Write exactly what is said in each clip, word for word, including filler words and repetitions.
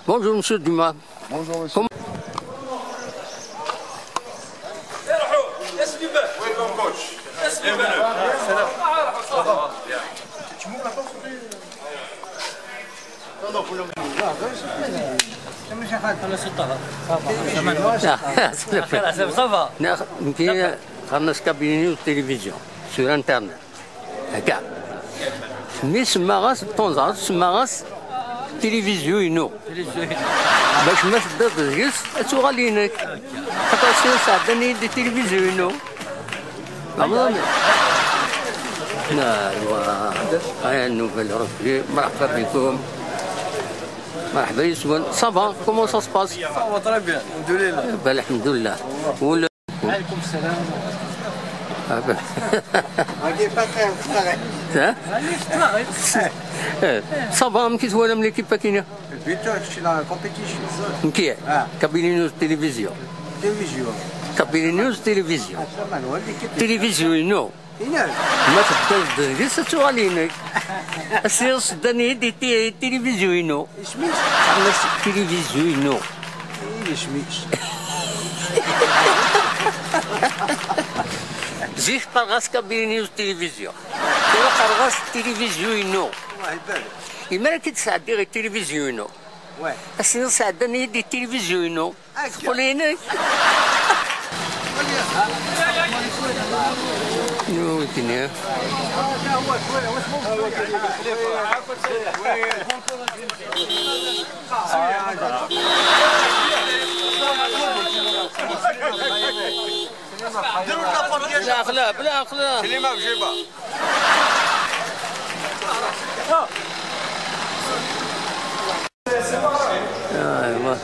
Bonjour, monsieur Dumas. Bonjour, monsieur. Comment... Ça va. Qqaren-as cabinet de télévision sur Internet. Akka. Mi semmaɣ-as, ṭṭunẓeɣ-as, semmaɣ-as tilivizyu-inu. Bac ma teddiḍ deg-s, ad tuɣal inek. Xaṭer sɛeddan-iyi-d tilivizyu-inu. Ramadan. Aya nnuba n Rebbi, مرحبا بكم. مرحبا يسون. Ça va, comment ça se passe? Ça va très bien, الحمد لله. Ben, الحمد لله. ولا... عليكم السلام. Ah ben. راكي فاطر في الطريق. ها؟ راني في الطريق. Ça va, amek i twalam l'équipe-agi-nni? الفيتور، c'est la compétition. Nekk? Ah. Kabyle News Télévision. Télévision. Kabyle News Télévision. Télévision-inu. Ma teddiḍ deg-s, ad tuɣal inek. Ass-a, sɛeddan-iyi-d i ti-, tilivizyu-inu. Isem-is? Qqaren-as tilivizyu-inu. Isem-is? Zik qqareɣ-as Kabyle News Télévision. Tura qqareɣ-as tilivizyu-inu. الله يبارك. Imir-a i d-sɛeddiɣ i tilivizyu-inu. Ouais. Ass-a, sɛeddan-iyi-d i tilivizyu-inu. Teqqel-inek. Anwa i d-tenniḍ? بلا عقلة، بلا عقلة. سليمة بجيبة. ايوا.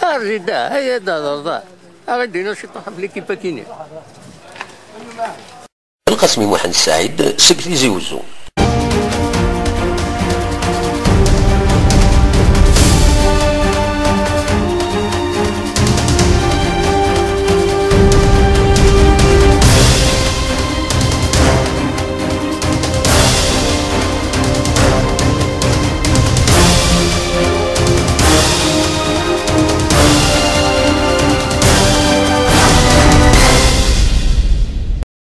ارجي دا، هيا دا، دا، دا. غادي نشطح في ليكيب كيني. القاسمي محمد السعيد سكرتير زي وزو.